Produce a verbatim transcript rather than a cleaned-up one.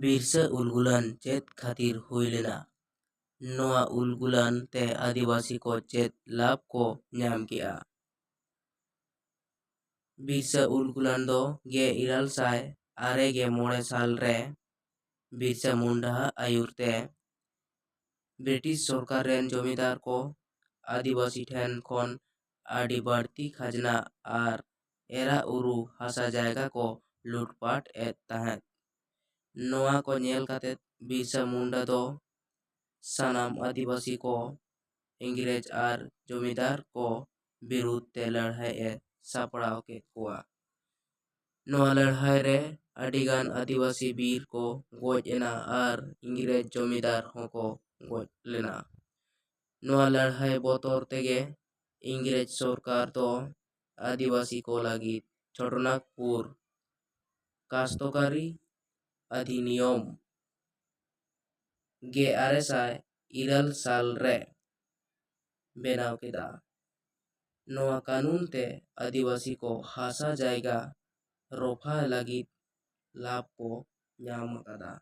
ᱵᱤᱨᱥᱟᱹ ᱩᱞᱜᱩᱞᱟᱱ ᱪᱮᱫ ᱠᱷᱟᱹᱛᱤᱨ ᱦᱩᱭ ᱞᱮᱱᱟ? ᱱᱚᱣᱟ ᱩᱞᱜᱩᱞᱟᱱ ᱛᱮ ᱟᱹᱫᱤᱵᱟᱹᱥᱤ ᱠᱚ ᱪᱮᱫ ᱞᱟᱵᱷ ᱠᱚ ᱧᱟᱢ ᱠᱮᱜᱼᱟ? ᱵᱤᱨᱥᱟᱹ ᱩᱞᱜᱩᱞᱟᱱ ᱫᱚ ᱜᱮᱞ ᱤᱨᱟᱹᱞ ᱥᱟᱭ ᱟᱨᱮ ᱜᱮᱞ ᱢᱚᱬᱮ ᱥᱟᱞ ᱨᱮ ᱵᱤᱨᱥᱟᱹ ᱢᱩᱱᱰᱟᱣᱟᱜ ᱟᱹᱭᱩᱨ ᱛᱮ ᱵᱨᱤᱴᱤᱥ ᱥᱚᱨᱠᱟᱨ ᱨᱮᱱ ᱡᱚᱢᱤᱫᱟᱨ ᱠᱚ ᱟᱹᱫᱤᱵᱟᱹᱥᱤ ᱴᱷᱮᱱ ᱠᱷᱚᱱ ᱟᱹᱰᱤ ᱵᱟᱹᱲᱛᱤ ᱠᱷᱟᱡᱽᱱᱟ ᱟᱨ ᱮᱨᱟ ᱩᱨᱩ ᱦᱟᱥᱟ ᱡᱟᱭᱜᱟ ᱠᱚ ᱞᱩᱴᱯᱟᱴ ᱮᱫ ᱛᱟᱦᱮᱸᱫ᱾ ᱱᱚᱣᱟ ᱠᱚ ᱧᱮᱞ ᱠᱟᱛᱮ ᱵᱤᱨᱥᱟ ᱢᱩᱱᱰᱟ ᱫᱚ ᱥᱟᱱᱟᱢ ᱟᱹᱫᱤᱵᱟᱹᱥᱤ ᱠᱚ ᱤᱝᱨᱮᱡᱽ ᱟᱨ ᱡᱚᱢᱤᱫᱟᱨ ᱠᱚ ᱵᱤᱨᱩᱫᱷ ᱛᱮ ᱞᱟᱹᱲᱦᱟᱹᱭ ᱮ ᱥᱟᱯᱲᱟᱣ ᱠᱮᱫ ᱠᱚᱣᱟ᱾ ᱱᱚᱣᱟ ᱞᱟᱹᱲᱦᱟᱹᱭ ᱨᱮ ᱟᱹᱰᱤᱜᱟᱱ ᱟᱹᱫᱤᱵᱟᱹᱥᱤ ᱵᱤᱨ ᱠᱚ ᱜᱚᱡ ᱮᱱᱟ ᱟᱨ ᱤᱝᱨᱮᱡᱽ ᱡᱚᱢᱤᱫᱟᱨ ᱦᱚᱸᱠᱚ ᱜᱚᱡ ᱞᱮᱱᱟ᱾ ᱱᱚᱣᱟ ᱞᱟᱹᱲᱦᱟᱹᱭ ᱵᱚᱛᱚᱨ ᱛᱮᱜᱮ ᱤᱝᱨᱮᱡᱽ ᱥᱚᱨᱠᱟᱨ ᱫᱚ ᱟᱹᱫᱤᱵᱟᱹᱥᱤ ᱠᱚ ᱞᱟᱹᱜᱤᱫ ᱪᱷᱚᱴᱚᱱᱟᱜᱽᱯᱩᱨ ᱠᱟᱥᱛᱚᱠᱟᱨᱤ ᱚᱫᱷᱤᱱᱤᱭᱚᱢ ᱜᱮᱞ ᱟᱨᱮ ᱥᱟᱭ ᱤᱨᱟᱹᱞ ᱥᱟᱞ ᱨᱮ ᱵᱮᱱᱟᱣ ᱠᱮᱫᱟ᱾ ᱱᱚᱣᱟ ᱠᱟᱹᱱᱩᱱ ᱛᱮ ᱟᱹᱫᱤᱵᱟᱹᱥᱤ ᱠᱚ ᱦᱟᱥᱟ ᱡᱟᱭᱜᱟ ᱨᱚᱯᱷᱟ ᱞᱟᱹᱜᱤᱫ ᱞᱟᱵᱷ ᱠᱚ ᱧᱟᱢ ᱟᱠᱟᱫᱟ᱾